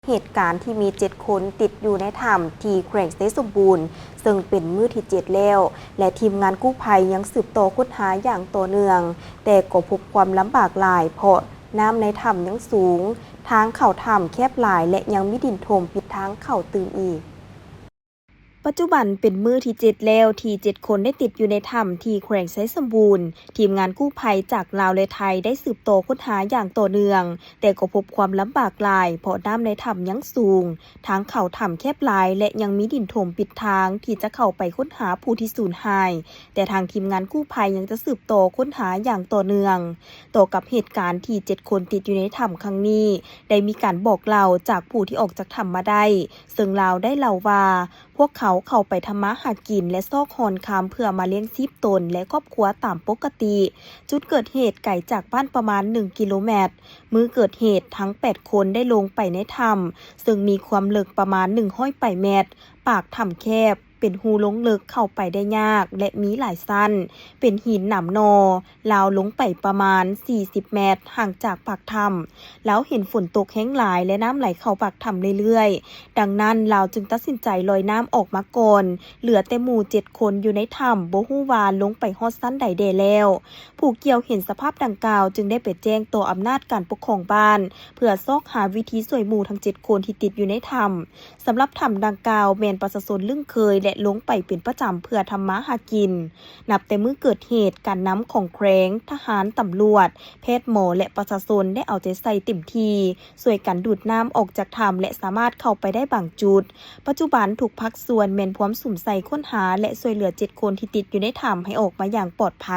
ເຫດການທີ່ມີເຈັດຄົນຕິດຢູ່ໃນຖ້ຳທີ່ແຂວງໄຊສົມບູນ ເຊິ່ງເປັນມື້ທີເຈັດແລ້ວ ແລະ ທີມງານກູ້ໄພຍັງສືບຕໍ່ຄົ້ນຫາຢ່າງຕໍ່ເນື່ອງ, ແຕ່ກໍພົບຄວາມລຳບາກຫຼາຍ ເພາະນ້ຳໃນຖ້ຳຍັງສູງ, ທາງເຂົ້າຖ້ຳແຄບຫຼາຍ ແລະ ຍັງມີດິນຖົ່ມປິດທາງເຂົ້າຕື່ມອີກ. ປັດຈຸບັນເປັນມື້ທີເຈັດແລ້ວທີ່ເຈັດຄົນໄດ້ຕິດຢູ່ໃນຖ້ຳທີ່ແຂວງໄຊສົມບູນ. ທີມງານກູ້ໄພຈາກລາວ ແລະ ໄທໄດ້ສືບຕໍ່ຄົ້ນຫາຢ່າງຕໍ່ເນື່ອງ, ແຕ່ກໍພົບຄວາມລຳບາກຫຼາຍ ເພາະນ້ຳໃນຖ້ຳຍັງສູງ, ທາງເຂົ້າຖ້ຳແຄບຫຼາຍ ແລະ ຍັງມີດິນຖົ່ມປິດທາງທີ່ຈະເຂົ້າໄປຄົ້ນຫາຜູ້ທີ່ສູນຫາຍ, ແຕ່ທາງທີມງານກູ້ໄພຍັງຈະສືບຕໍ່ຄົ້ນຫາຢ່າງຕໍ່ເນື່ອງ. ຕໍ່ກັບເຫດການທີ່ເຈັດຄົນຕິດຢູ່ໃນຖ້ຳຄັ້ງນີ້, ໄດ້ມີການບອກເລົ່າຈາກຜູ້ທີ່ອອກຈາກຖ້ຳມາໄດ້, ເຊິ່ງລາວໄດ້ເລົ່າວ່າ ພວກເຂົາເຂົ້າໄປທຳມາຫາກິນ ແລະ ຊອກຮ່ອນຄຳເພື່ອມາລ້ຽງຊີບຕົນ ແລະ ຄອບຄົວຕາມປົກກະຕິ. ຈຸດເກີດເຫດໄກຈາກບ້ານປະມານໜຶ່ງກິໂລແມັດ. ມື້ເກີດເຫດທັງແປດຄົນໄດ້ລົງໄປໃນຖ້ຳ ເຊິ່ງມີຄວາມເລິກປະມານໜຶ່ງຮ້ອຍປາຍແມັດ. ປາກຖ້ຳແຄບ, ເປັນຮູລົງເລິກເຂົ້າໄປໄດ້ຍາກ ແລະ ມີຫຼາຍຊັ້ນ, ເປັນຫີນໜາມໜໍ່. ລາວລົງໄປປະມານສີ່ສິບແມັດຫ່າງຈາກປາກຖ້ຳ. ລາວເຫັນຝົນຕົກແຮງຫຼາຍ ແລະ ນ້ຳໄຫຼເຂົ້າປາກຖ້ຳເລື້ອຍໆ. ດັ່ງນັ້ນ, ລາວຈຶ່ງຕັດສິນໃຈລອຍນ້ຳອອກມາກ່ອນ. ເຫຼືອແຕ່ໝູ່ເຈັດຄົນຢູ່ໃນຖ້ຳ, ບໍ່ຮູ້ວ່າລົງໄປຮອດຊັ້ນໃດແດ່ແລ້ວ. ຜູ້ກ່ຽວເຫັນສະພາບດັ່ງກ່າວຈຶ່ງໄດ້ໄປແຈ້ງຕໍ່ອຳນາດການປົກຄອງບ້ານ ເພື່ອຊອກຫາວິທີຊ່ວຍໝູ່ທັງເຈັດຄົນທີ່ຕິດຢູ່ໃນຖ້ຳ. ສຳລັບຖ້ຳດັ່ງກ່າວແມ່ນປະຊາຊົນລຶ້ງເຄີຍ ແລະ ລົງໄປເປັນປະຈຳເພື່ອທຳມາຫາກິນ. ນັບແຕ່ມື້ເກີດເຫດ, ການນຳຂອງແຂວງ, ທະຫານ, ຕຳຫຼວດ, ແພດ, ໝໍ ແລະ ປະຊາຊົນໄດ້ເອົາໃຈໃສ່ເຕັມທີ່, ຊ່ວຍກັນດູດນ້ຳອອກຈາກຖ້ຳ ແລະ ສາມາດເຂົ້າໄປໄດ້ບາງຈຸດ. ປັດຈຸບັນທຸກພາກສ່ວນແມ່ນພວມສຸມໃສ່ຄົ້ນຫາ ແລະ ຊ່ວຍເຫຼືອເຈັດຄົນທີ່ຕິດຢູ່ໃນຖ້ຳໃຫ້ອອກມາຢ່າງປອດໄພ.